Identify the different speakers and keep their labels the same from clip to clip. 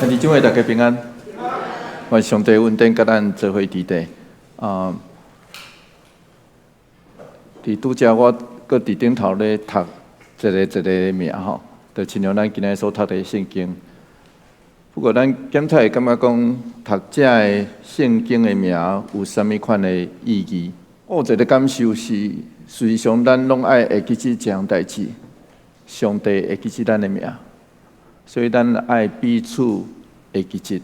Speaker 1: 兄弟姊妹大家平安，願上帝恩典佮咱做伙佇底。啊，佇拄才我閣佇頂頭咧讀一个一个名吼，就親像咱今仔日所讀的聖經。不過咱檢討會感覺講，讀這个聖經的名有啥物款的意義？我有一個感受是，事實上咱攏愛會記這項代誌，上帝會記得咱的名，所以咱愛彼此會記得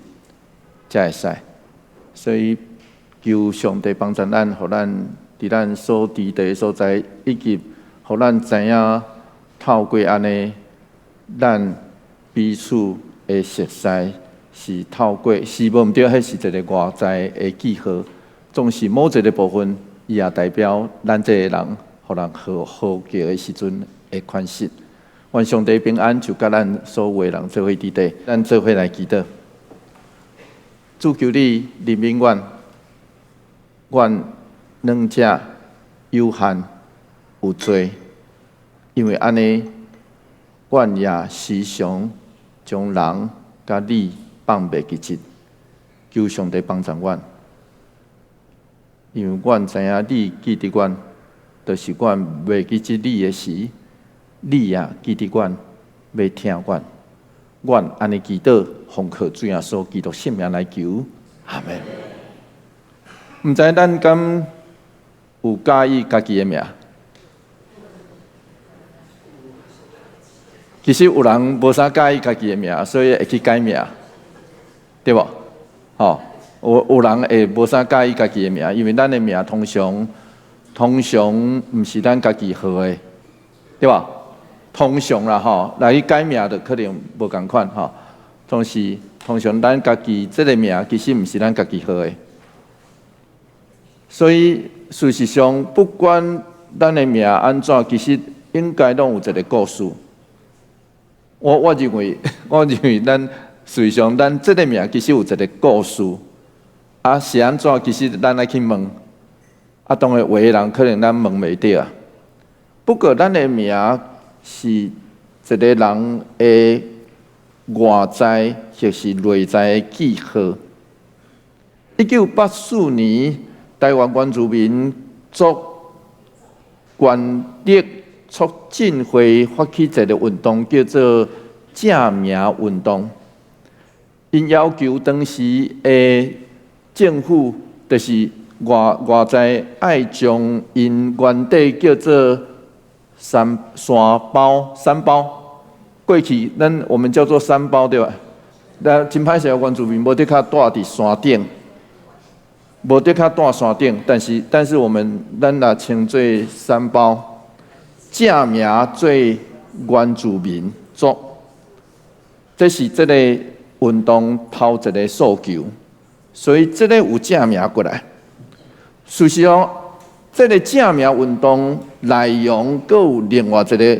Speaker 1: 才會使。所以求上帝幫助咱，予咱佇咱所佇的所在，以及予咱知影透過按呢，咱彼此的熟似是透過，是無毋對，彼是一个外在的記號，總是某一个部分，伊也代表咱這个人，予人號號叫的時陣的款式。願上帝平安，就佮咱所有的人做伙佇底，咱做伙來祈禱。主求你憐憫阮，阮軟弱有限有罪，因為按呢，阮也時常將人佮你放袂記得。求上帝幫助阮，因為阮知影你記得阮，就是阮袂記得你的時，你也記得阮，欲聽阮。阮按呢祈禱，奉靠主耶穌基督聖名來求，阿門。毋知咱敢有佮意家己的名？其實有人無啥佮意家己的名，所以會去改名，對無？吼，有人會無啥佮意家己的名，因為咱的名通常通常毋是咱家己號的，對無？通常啦吼，來去改名就可能無仝款吼。同時，通常咱家己這个名其實毋是咱家己號的，所以事實上，不管咱的名按怎，其實應該攏有一个故事。我認為咱事實上，咱這个名其實有一个故事。啊，是按怎？其實咱愛去問。啊，當然有的人可能咱問袂著啊。不過咱的名是一个人的外在或是內在的記號。1984年，台灣原住民族權力促進會發起一个運動，叫做正名運動。𪜶要求當時的政府，就是外在愛將𪜶原底叫做山山胞，山胞，過去咱我們叫做山胞對吧？但真歹勢，原住民無得較蹛佇山頂，無得較蹛山頂，但是我們咱若稱做山胞，正名做原住民族，這是這个運動頭一个訴求，所以這个有正名過來。事實上，這个正名運動內容閣有另外一个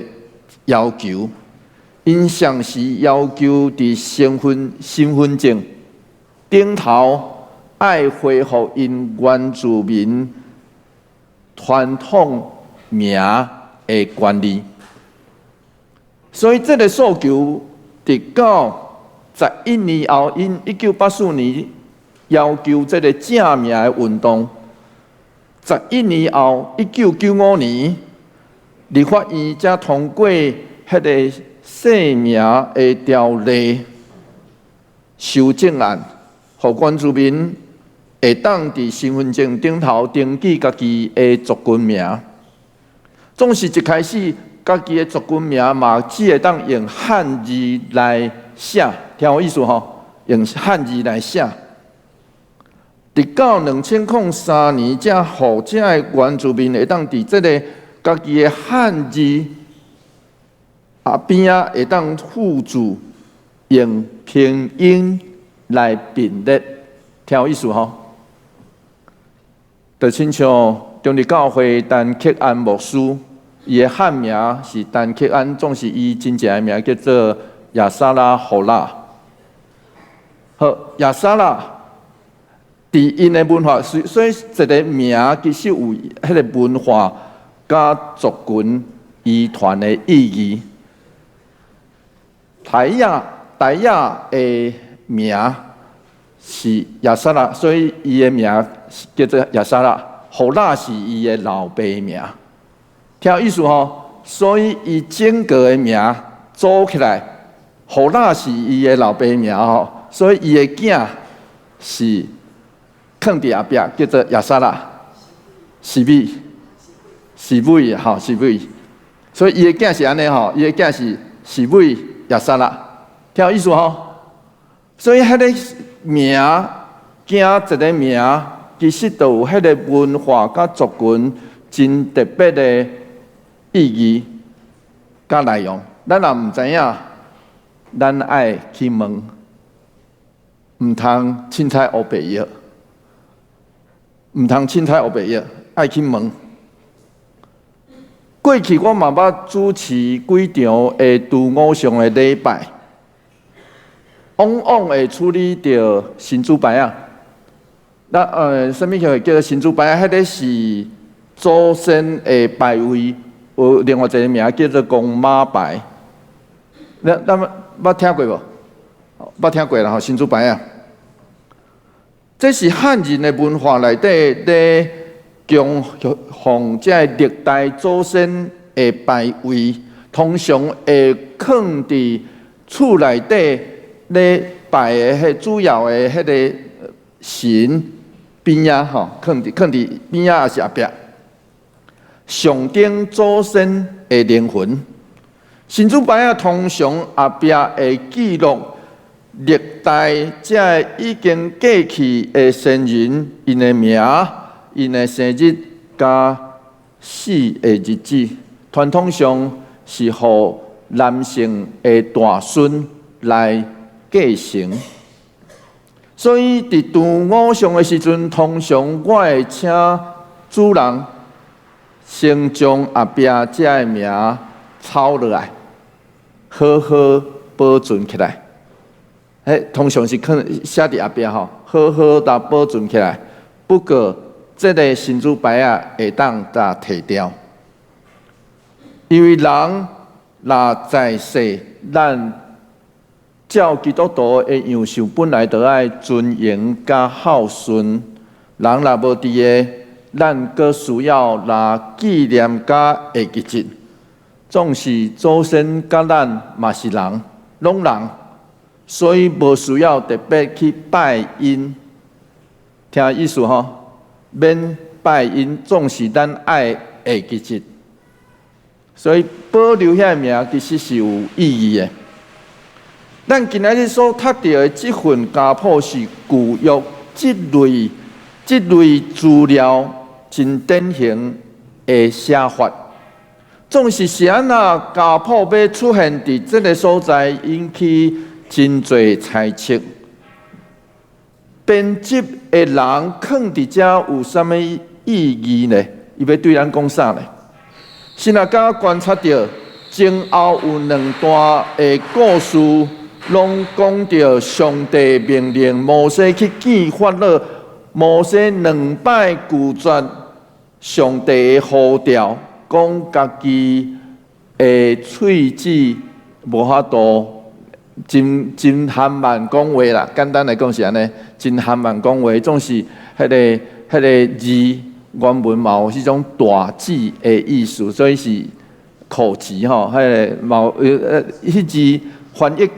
Speaker 1: 要求，𪜶上是要求佇身份證頂頭愛恢復𪜶原住民傳統名的權利。所以這个訴求，直到11年後，𪜶1984年要求這个正名的運動。11年後，1995年，立法院才通過彼个姓名的條例修正案，予原住民會當佇身份證頂頭登記家己的族群名。總是一開始，家己的族群名嘛，只會當用漢字來寫，聽有意思吼？用漢字來寫。直到2003年，才予這个原住民會當佇這个家己的漢字啊邊仔會當附註用拼音來辨認，聽有意思吼？就親像中日教會陳克安牧師，伊的漢名是陳克安，總是伊真正的名叫做亞撒拉荷拉。好，亞撒拉。佇𪜶的文化，所以一个名其實有彼个文化佮族群遺傳的意義。台亞台亞的名是亞撒勒，所以伊的名叫做亞撒勒。戶喇是伊的老爸名，聽有意思吼？所以伊整個的名組起來，戶喇是伊的老爸名吼，所以伊的囝是囥佇後壁，叫做亞撒勒，是美，是美吼，是美。所以伊的囝是按呢吼，伊的囝是示每亞撒勒，聽有意思吼？所以彼個名，囝一個名，其實都有彼個文化佮族群真特別的意義佮內容。咱若毋知影，咱愛去問，毋通凊彩烏白藥，毋通凊彩烏白藥，愛去問。過去我嘛捌主持幾場的除偶像的禮拜，往往會處理著神主牌仔。那啥物叫叫做神主牌仔？彼個是祖先的牌位，有另外一個名叫做公媽牌。咱捌聽過無？捌聽過啦吼，神主牌仔。這是漢人的文化內底咧供奉這歷代祖先的牌位，通常會囥佇厝內底咧拜的彼主要的彼個神邊仔吼，囥佇邊仔抑是後壁，象徵祖先的靈魂。神主牌仔通常後壁會記錄歷代這已經過去的先人，𪜶的名、𪜶的生日佮死的日子，傳統上是予男性的大孫來繼承。所以佇除偶像的時陣，通常我會請主人先將後壁這个名抄落來，好好保存起來。彼通常是囥寫佇後壁吼，好好共保存起來。不過，這个神主牌仔會當共提掉，因為人若在世，咱照基督徒的樣式，本來就愛尊榮佮孝順。人若無佇个，咱閣需要來紀念佮會記得。總是祖先佮咱嘛是人，攏人，所以無需要特別去拜𪜶。聽意思吼，免拜𪜶，總是咱愛會記得。所以保留遐個名其實是有意義的。咱今仔日所讀著的這份家譜是舊約這類資料真典型的寫法。總是是按怎家譜欲出現佇這个所在，引起真濟猜測。編輯的人囥佇遮有啥物意義呢？伊欲對咱講啥呢？先來敢觀察著前後有兩段的故事，攏講著上帝命令摩西去見法老，摩西兩擺拒絕上帝的呼召，講家己的喙齒無法度，真真含慢講話啦。簡單來講是按呢，真含慢講話，總是彼個字原文嘛有彼種大舌的意思，所以是口吃吼，彼个嘛有彼字翻譯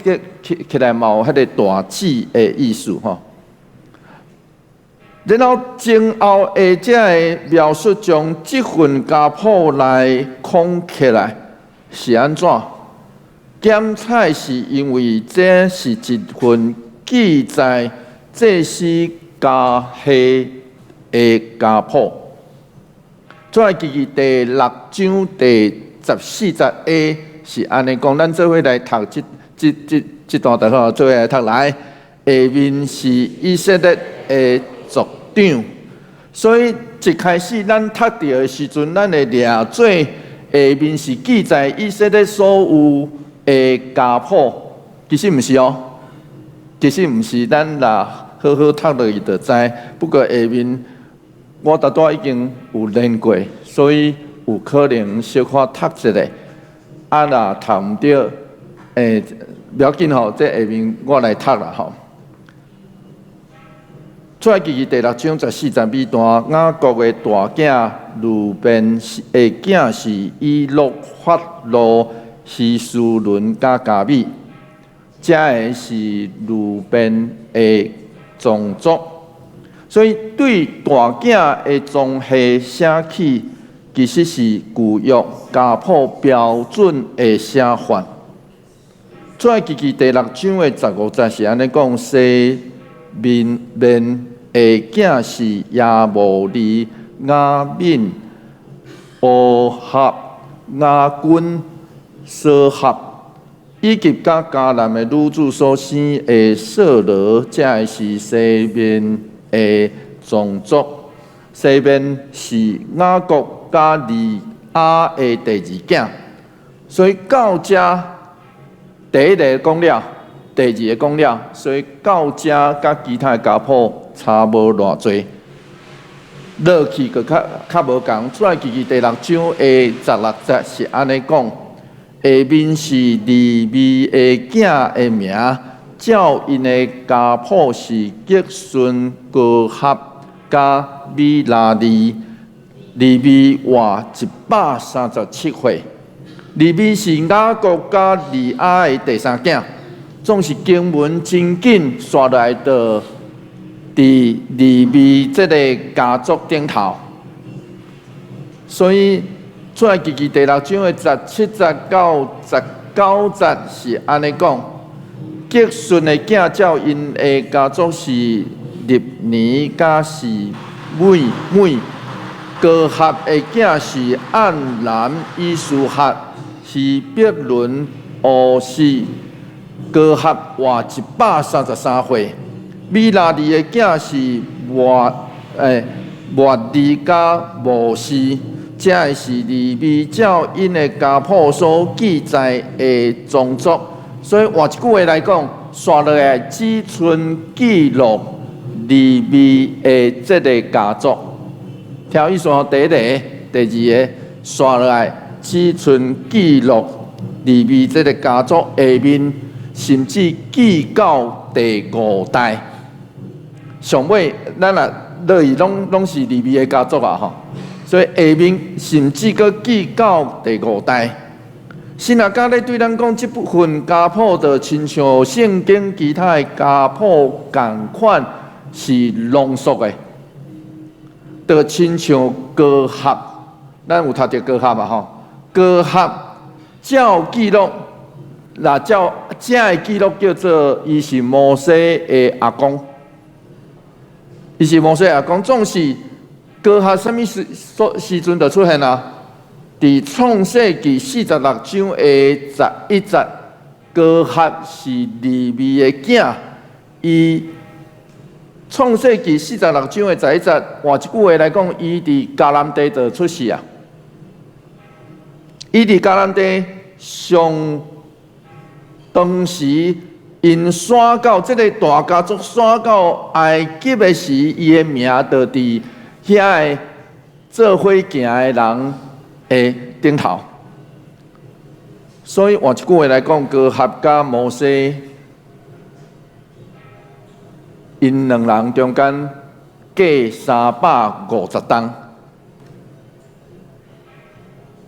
Speaker 1: 起來嘛有彼个大舌的意思吼。然後前後的這个描述將這份家譜來框起來是按怎？檢採是因為這是一份記載祭司家系的家譜。出埃及記第六章第14節 A 是按呢講，咱做伙來讀這段就好，做伙來讀來。下面是以色列的族長，所以一開始咱讀著的時陣，咱會掠做下面是記載以色列所有的家譜，其實毋是哦，其實毋是，咱若好好讀落去就知。不過下面我拄拄已經有練過，所以有可能小可讀一下，啊若讀毋著，袂要緊吼，這下面我來讀啦吼。出埃及記第六章十四節尾段，雅各的大囝流便的囝是以錄、法路、希斯崙佮迦米，這个是流便的宗族。所以對大囝的宗系寫起，其實是舊約家譜標準的寫法。出埃及記第六章的十五節是按呢講：西緬的囝是耶慕利、雅憫、俄合、雅斤、瑣哈，以及佮迦南的女子所生的掃羅，這个是西緬的宗族。西緬是雅各佮利亞的第二囝，所以到遮第一个講了，第二个講了，所以到遮佮其他的家譜差無偌濟，落去閣較較無仝。出埃及記第六章的十六節是按呢講：下面是利未的囝的名，照𪜶的家譜是革順、哥合、佮米拉利。利未活137歲。利未是雅各佮利亞的第三囝，總是經文真緊煞來到佇利未這个家族頂頭，所以出埃及記第六章的十七節到十九節是按呢講：革順的囝照𪜶的家族是立尼佮示每，哥合的囝是暗南、以斯哈、希伯倫、烏示。哥合活133歲。米拉利的囝是抹利佮摩西，這个是利未照𪜶的家譜所記載的宗族。所以換一句話來講，煞落來只賰記錄利未的這个家族。聽意思吼，第一个、第二个，煞落來只賰記錄利未這个家族下面，甚至記到第五代。上尾咱若落去，攏攏是利未的家族啊！吼，所以下面甚至閣記到第五代。神學家咧對咱講，這部分家譜就親像聖經其他的家譜仝款是濃縮的，就親像哥合，咱有讀著哥合嘛吼？哥合照記錄，若照這个記錄叫做，伊是摩西的阿公，伊是摩西的阿公，總是哥合啥物時所時陣就出現啊？佇創世記四十六章的十一節，哥合是利未的囝，伊創世記四十六章的十一節，換一句話來講，伊佇迦南地就出世啊。伊佇迦南地上當時𪜶徙到這个大家族徙到埃及的時，伊的名就佇遐个做伙行的人的頂頭。所以換一句話來講，哥合佮摩西，𪜶兩人中間隔350冬。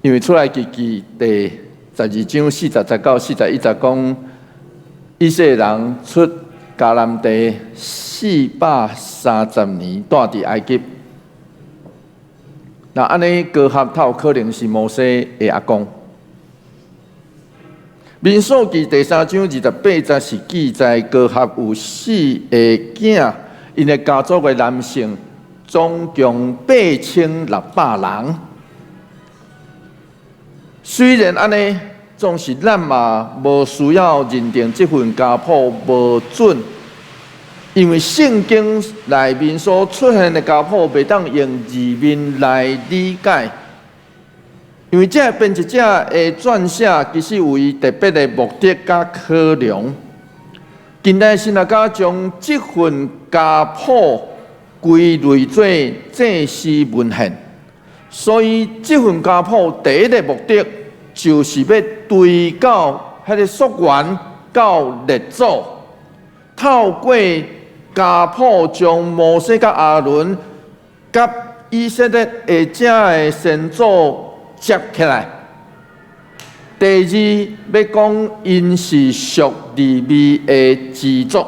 Speaker 1: 因為出埃及記第十二章四十節到四十一節講，以色列人出迦南地430年，住佇埃及。那按呢，哥合較有可能是摩西的阿公。民數記第三章二十八節是記載哥合有四个囝，𪜶的家族的男性總共8600人。雖然按呢，總是咱嘛無需要認定這份家譜無準，因為聖經內面所出現的家譜，袂當用字面來理解。因為這個編輯者的撰寫，其實有伊特別的目的佮考量。近代神學家將這份家譜歸類做祭司文獻，所以這份家譜第一個目的，就是欲追到彼个溯源到列祖，透過家譜將摩西佮亞倫佮以色列的遮个先祖接起來。第二，欲講𪜶是屬利未的支族，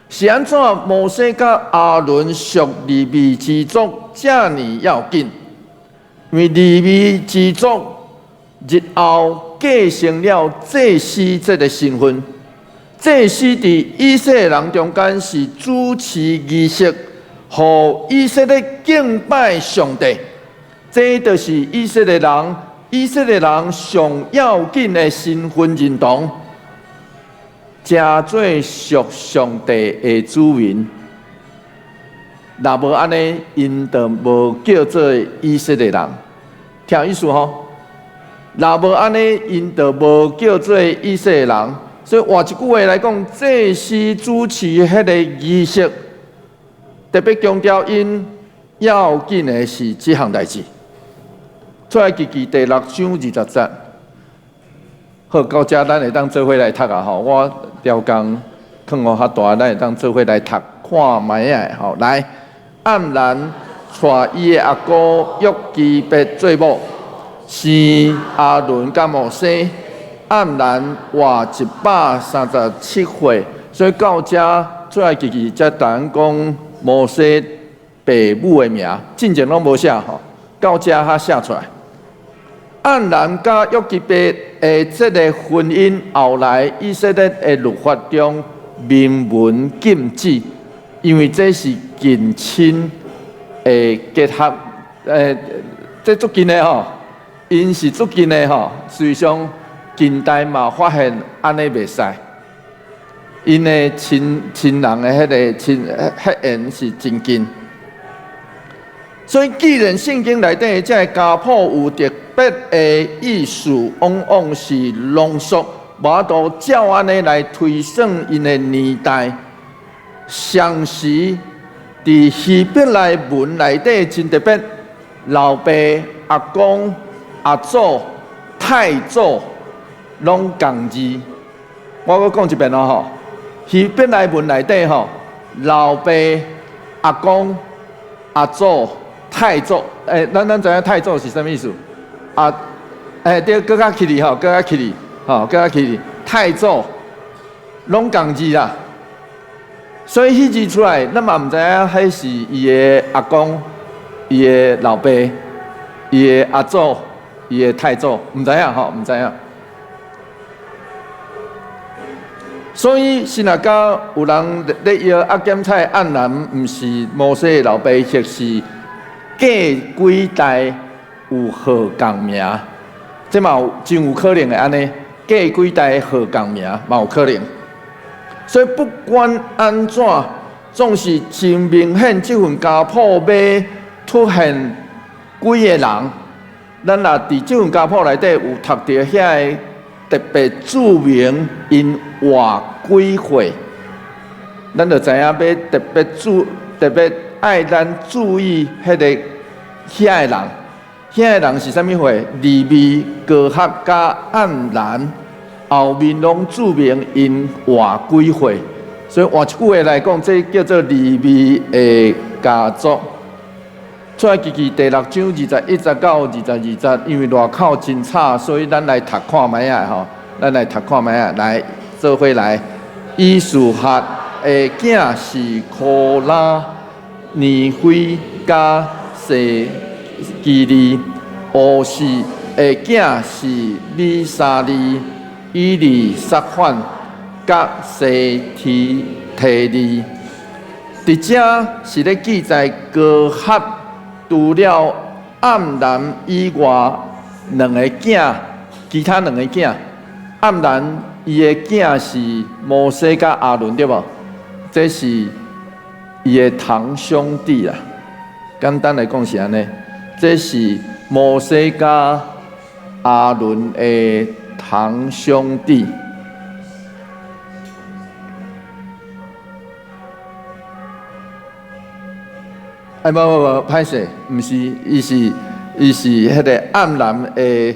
Speaker 1: 是按怎摩西佮亞倫屬利未支族遮爾要緊？因為利未支族日後繼承了祭司這个身份，祭司佇以色列人中間是主持儀式，予以色列敬拜上帝，這就是以色列人。以色列人上要緊的身份認同，成做屬上帝的子民。若無按呢，𪜶就無叫做以色列人。聽有意思吼？若無按呢，𪜶就無叫做以色列人。所以換一句話來講，祭司主持彼個儀式，特別強調𪜶要緊的是這項代誌。出埃及記第六章二十節，好，到遮咱會當做伙來讀啊！吼，我調工囥予較大，咱會當做伙來讀看覓仔吼。來，暗蘭娶伊的阿姑約基別做某，生亞倫佮摩西。暗蘭活137歲，所以到遮出埃及記才等講摩西爸母的名，進前攏無寫吼，到遮才寫出來。暗蘭佮約基別的這个婚姻，後來以色列的律法中明文禁止，因為這是近親的結合，這足近的吼，𪜶是足近的吼，實際上近代嘛發現按呢袂使，𪜶的親親人的彼个親血緣是真近，所以既然聖經內底這个家譜有特別的意思，往往是濃縮，無法度照按呢來推算𪜶的年代。相時佇希伯來文內底真特別，老爸、阿公、阿祖、太祖攏仝字。我閣講一遍囉吼，希伯來文內底吼，老爸、阿公、阿祖、太祖，咱知影太祖是啥物意思？啊，對，閣較起哩吼，閣較起哩，吼，閣較起哩，太祖攏仝字啦。所以彼字出來，咱嘛毋知影彼是伊的阿公、伊的老爸、伊的阿祖、伊的太祖，毋知影吼，毋知影。所以，是若講有人咧搖啊檢採暗蘭，毋是摩西的老爸，或是過幾代有號仝名，這嘛有真有可能會按呢，過幾代號仝名嘛有可能。所以不管按怎，總是真明顯，這份家譜欲凸顯幾个人。咱若佇這份家譜內底有讀著遐个特別註明𪜶活幾歲，咱就知影欲特別愛咱注意彼个遐个人。遐个人是啥物貨？利未、哥合佮暗蘭，後面攏註明𪜶活幾歲。所以換一句話來講，這叫做利未的家族。出埃及記第六章21節到22節，因為外口真吵，所以咱來讀看覓仔吼。咱來讀看覓仔，來做伙來。以示瞎的囝是柯拉、尼非佮西基利，烏示的囝是米沙利、以利撒反、佮西提提利。佇遮是咧記載哥合除了暗蘭以外兩个囝，其他兩个囝。暗蘭伊的囝是摩西佮亞倫，對無？這是伊的堂兄弟啦。簡單來講是按呢，這是摩西佮亞倫的堂兄弟。哎，無無無，歹勢，毋是，伊是彼个暗蘭的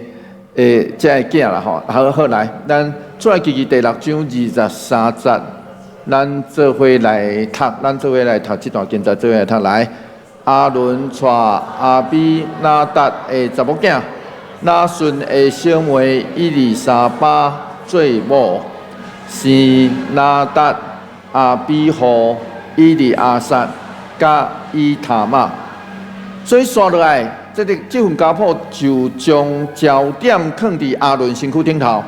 Speaker 1: 這个囝啦吼。好，好來，咱出埃及記第六章23節。咱做伙來讀，咱做伙來讀這段經節，做伙來讀來。亞倫娶亞比拿達的查某囝，拿順的小妹以利沙巴做某，生拿達、亞比戶、以利亞撒、佮以他瑪。所以紲落來，這个這份家譜就將焦點囥佇亞倫身軀頂頭。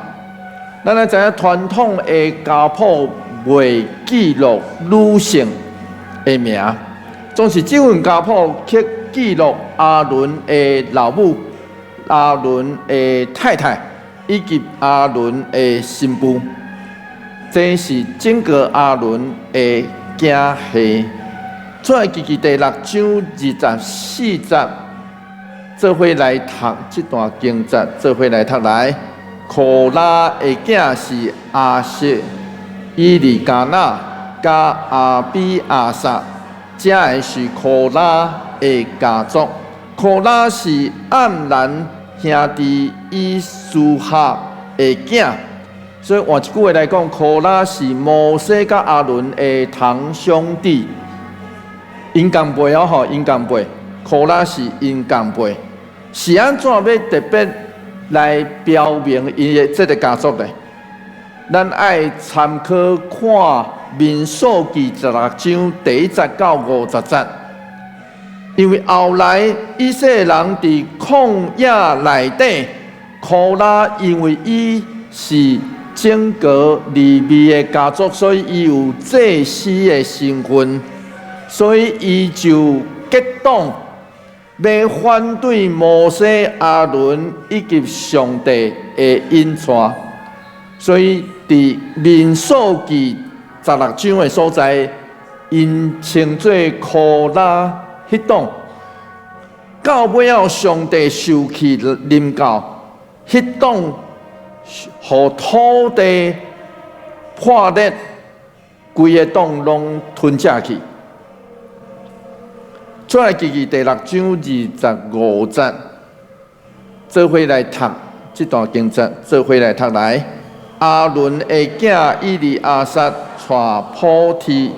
Speaker 1: 咱來知影傳統的家譜袂記錄女性的名，總是這份家譜卻記錄亞倫的老母、亞倫的太太以及亞倫的新婦。這是整個亞倫的囝系。出埃及記第六章24節，做伙來讀這段經節，做伙來讀來。可拉的囝是亞悉、以利加拿、佮亞比亞撒，這个是可拉的家族。可拉是暗蘭兄弟以斯哈的囝，所以換一句話來講，可拉是摩西佮亞倫的堂兄弟。𪜶仝輩哦吼，𪜶仝輩，可拉是𪜶仝輩，是按怎欲特別來標明𪜶的這个家族呢？咱愛參考看民數記16章第1節到50節，因為後來以色列人佇曠野內底，可拉因為伊是整個利未的家族，所以伊有祭司的身份。所以伊就結黨，欲反對摩西、亞倫以及上帝的引帶。所以佇民數記十六章的所在，𪜶稱做可拉彼黨。到尾仔上帝受氣臨到，彼黨予土地破裂，規个黨攏吞食去。出埃及記第六章25節，做伙來讀這段經節，做伙來讀來。亞倫的囝以利亞撒娶普提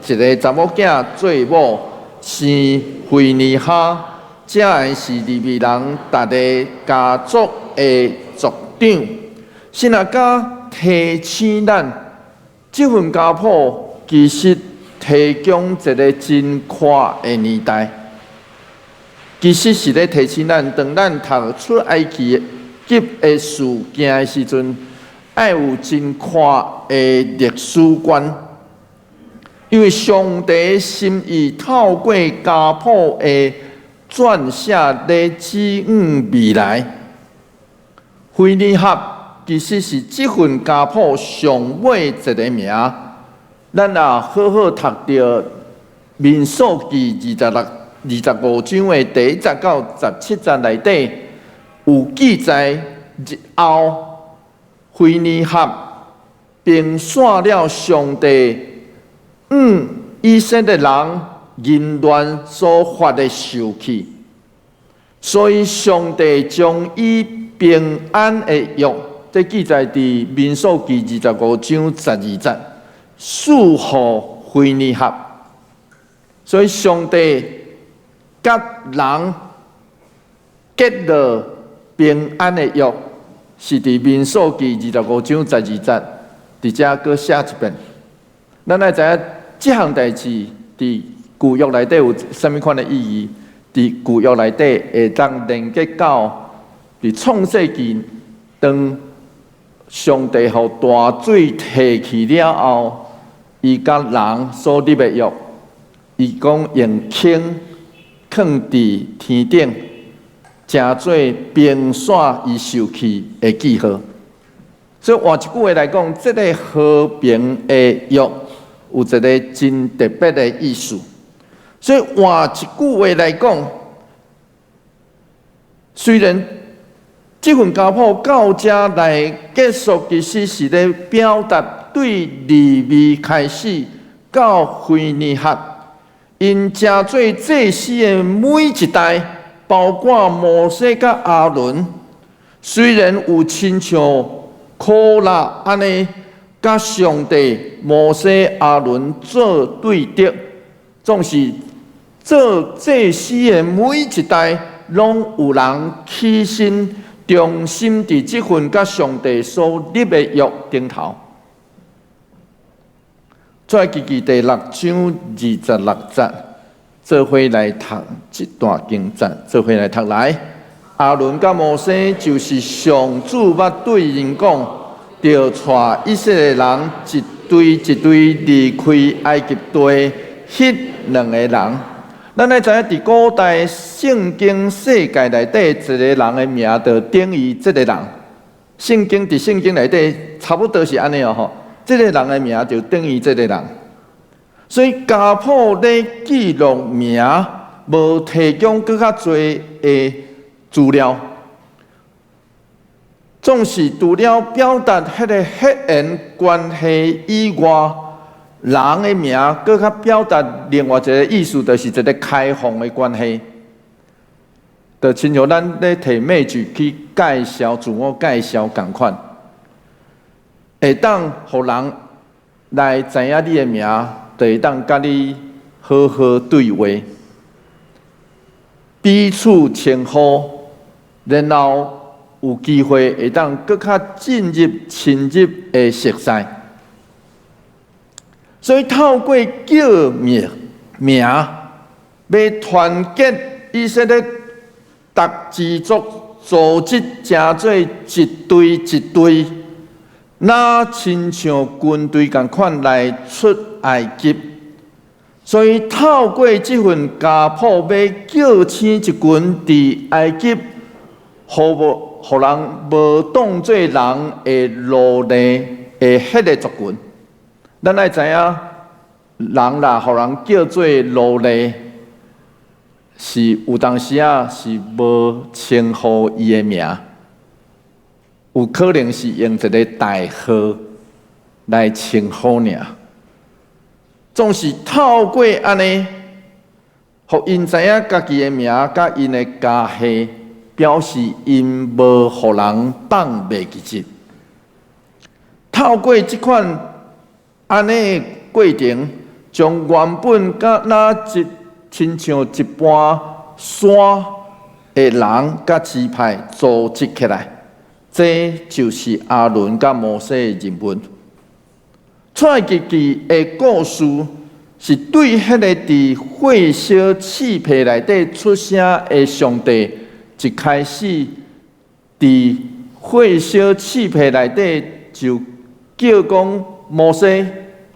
Speaker 1: 一个查某囝做某，生非尼哈，這个是利未人逐个家族的族長。神阿家提醒咱，這份家譜其實提供一个真闊的年代，其實是咧提醒咱，當咱讀出埃及記的事件的時陣，愛有真闊的歷史觀，因為上帝心意透過家譜的撰寫咧指引未來。非尼哈其實是這份家譜上尾一个名。咱若好好讀著民數記26、25章的第1節到17節內底，有記載日後非尼哈平散了上帝向以色列人淫亂所發的受氣，所以上帝將以平安的約，這記載佇民數記25章12節。賜予非尼哈，所以上帝佮人結落平安的約，是佇民數記二十五章十二節，佇遮閣寫一遍。咱來知影這項代誌佇舊約內底有啥物款的意義？佇舊約內底會當連結到佇創世記當上帝予大水退去了後，伊佮人所立的約，伊講用铅囥佇天頂，成做平散伊受氣的記號。所以換一句話來講，這个和平的約有一个真特別的意思。所以換一句話來講，雖然這份家譜到這來結束，其實是咧表達對利未開始到非尼哈，𪜶成做祭司的每一代，包括摩西佮亞倫，雖然有親像可拉按呢，佮上帝、摩西、亞倫做對敵，總是做祭司的每一代，攏有人起身忠心佇這份佮上帝所立的約頂頭。出埃及記第六章二十六節，做伙來讀這段經節，做伙來讀來。亞倫佮摩西就是上主捌對𪜶講，著帶以色列人一隊一隊離開埃及地，彼兩个人。咱愛知影，佇古代聖經世界內底，一个人的名就等於這个人。聖經佇聖經內底差不多是按呢哦吼。這个人的名就等於這个人。所以家譜咧記錄名，無提供閣較濟的資料，總是除了表達彼个血緣關係以外，人的名閣較表達另外一个意思，就是一个開放的關係。就親像咱咧提 magic 去介紹自我介紹仝款，會當予人來知影你的名，就會當佮你好好對話，彼此稱呼，然後有機會會當閣較進入深入的熟似。所以透過叫名名，欲團結以色列逐支族組織成做一隊一隊，若親像軍隊仝款來出埃及。所以透過這份家譜，欲叫醒一群佇埃及，予無予人無當做人的奴隸的彼个族群。咱愛知影，人若予人叫做奴隸，是有當時仔是無稱呼伊的名，有可能是用一个代號來稱呼爾。總是透過按呢，予𪜶知影家己的名佮𪜶的家系，表示𪜶無予人當袂記得。透過這款按呢的過程，將原本敢若一親像一般山的人佮支派組織起來，這就是亞倫佮摩西的任務。出埃及記的故事是對彼个佇火燒翅棚內底出聲的上帝，一開始佇火燒翅棚內底就叫講摩西，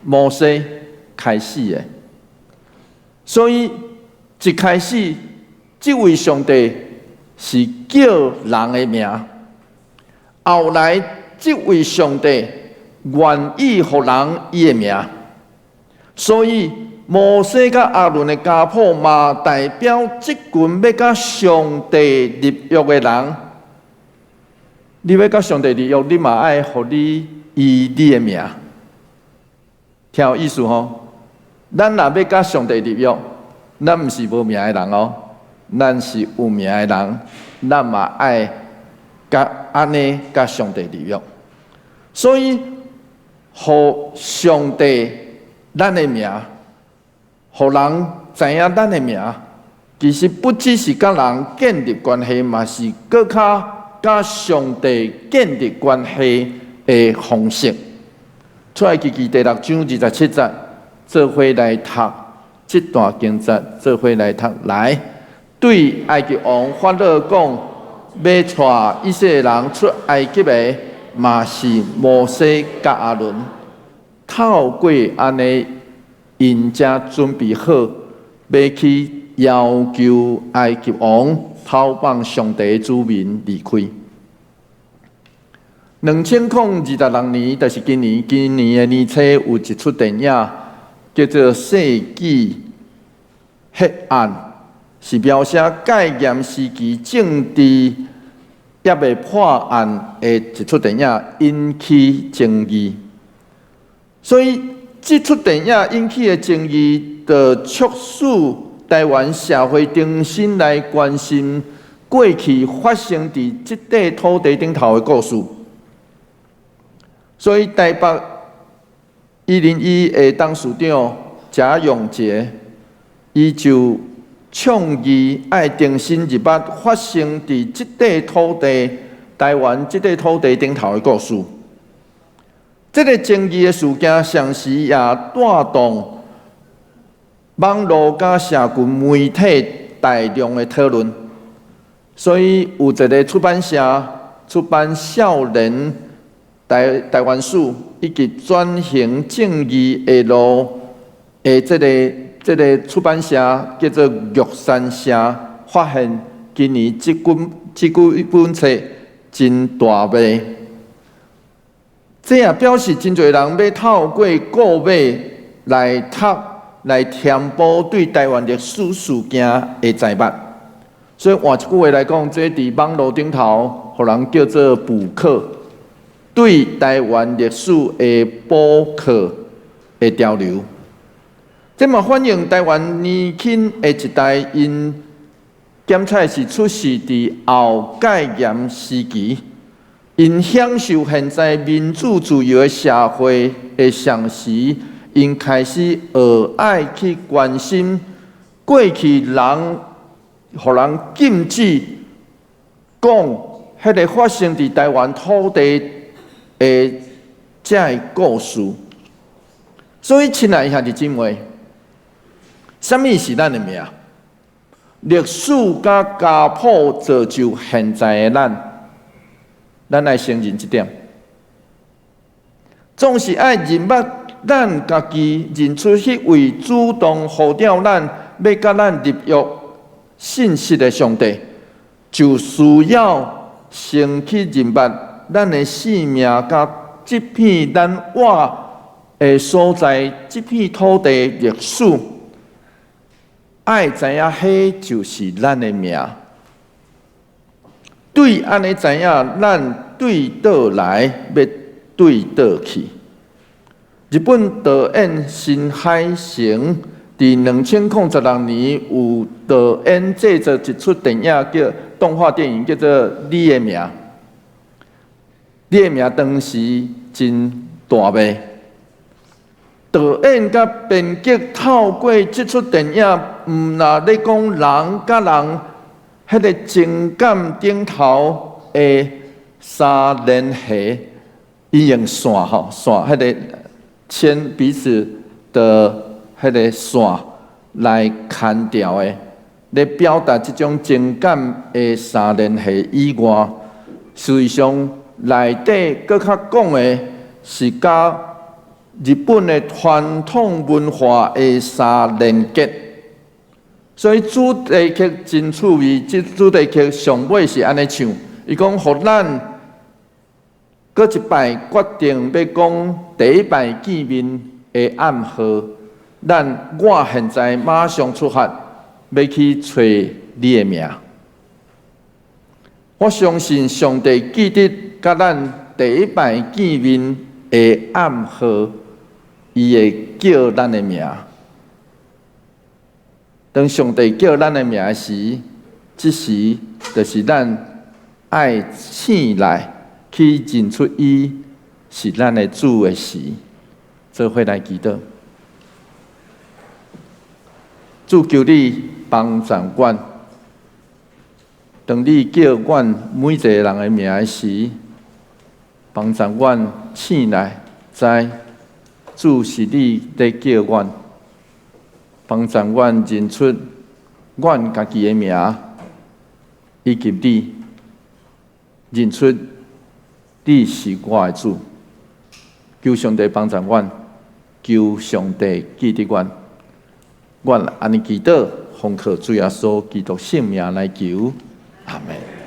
Speaker 1: 摩西開始的。所以一開始，這位上帝是叫人的名，後來這位上帝願意予人伊的名，所以摩西佮亞倫的家譜嘛，代表這群欲佮上帝立約的人。你欲佮上帝立約，你嘛愛予你伊你的名，聽有意思吼？咱若欲佮上帝立約，咱毋是無名的人哦，咱是有名的人，咱嘛愛佮按呢佮上帝立約。所以，予上帝咱的名，予人知影咱的名，其實不只是佮人建立關係，嘛是閣較佮上帝建立關係的方式。出埃及記第六章二十七節，做伙來讀這段經節，做伙來讀來。對埃及王法老講，欲帶以色列人出埃及的，嘛是摩西佮亞倫。透過按呢，𪜶才準備好，欲去要求埃及王偷放上帝的子民離開。2026年，就是今年，今年的年初有一齣電影叫做《世紀血案》，是描寫戒嚴時期政治猶未破案的一齣電影，引起爭議。所以，這齣電影引起的爭議，就促使台灣社會重新來關心過去發生佇這塊土地頂頭的故事。所以，台北101的董事長賈永婕，伊就倡議愛重新入捌發生佇這塊土地，台灣這塊土地頂頭的故事。這个爭議的事件，同時也帶動網路佮社群媒體大量的討論。所以有一个出版社出版少年台灣史以及轉型正義的路的這个出版社叫做玉山社，發現今年這幾本冊真大賣。這也表示真濟人欲透過購買來讀來填補對台灣歷史事件的知捌。所以換一句話來講，這佇網路頂頭，予人叫做補課，對台灣歷史的補課的潮流。這嘛反映台灣年輕的一代，𪜶檢測是出世佇後戒嚴時期，𪜶享受現在民主自由的社會的同時，𪜶開始學愛去關心過去人，予人禁止講彼个發生佇台灣土地的這个故事。所以，親愛的兄弟姊妹，啥物是咱的命？歷史佮家譜造就現在的咱，咱愛承認這點。總是愛認捌咱家己，認出彼位主動呼召咱，欲佮咱立約信實的上帝，就需要先去認捌咱的性命佮這片咱活的所在，這片土地歷史。愛知影彼就是咱的命。對按呢知影，咱對佗來，欲對佗去。日本導演新海誠佇2016年有導演製作一齣電影叫動畫電影，叫做《你的名》。《你的名》當時真大賣。導演佮編劇透過這齣電影，毋若咧講人佮人彼个情感頂頭的三連繫，伊用線吼線，彼个牽彼此的彼个線來牽著的，咧表達這種情感的三連繫以外，事實上內底閣較講的是佮日本的傳統文化的三連結，所以主題曲真趣味。這主題曲上尾是按呢唱，伊講予咱閣一擺決定欲講第一擺見面的暗號，咱我現在馬上出發，欲去揣你的名。我相信上帝記得佮咱第一擺見面的暗號，伊會叫咱的名。當上帝叫咱的名時，這時就是咱愛醒來去認出伊是咱的主的時，做伙來祈禱。主，求你幫助阮。當你叫阮每一个人的名時，幫助阮醒來，知主是你咧叫阮，幫助阮認出阮家己的名，以及你認出你是我的主。求上帝幫助阮，求上帝記得阮。阮按呢祈禱，奉靠主耶穌基督聖名來求，阿門。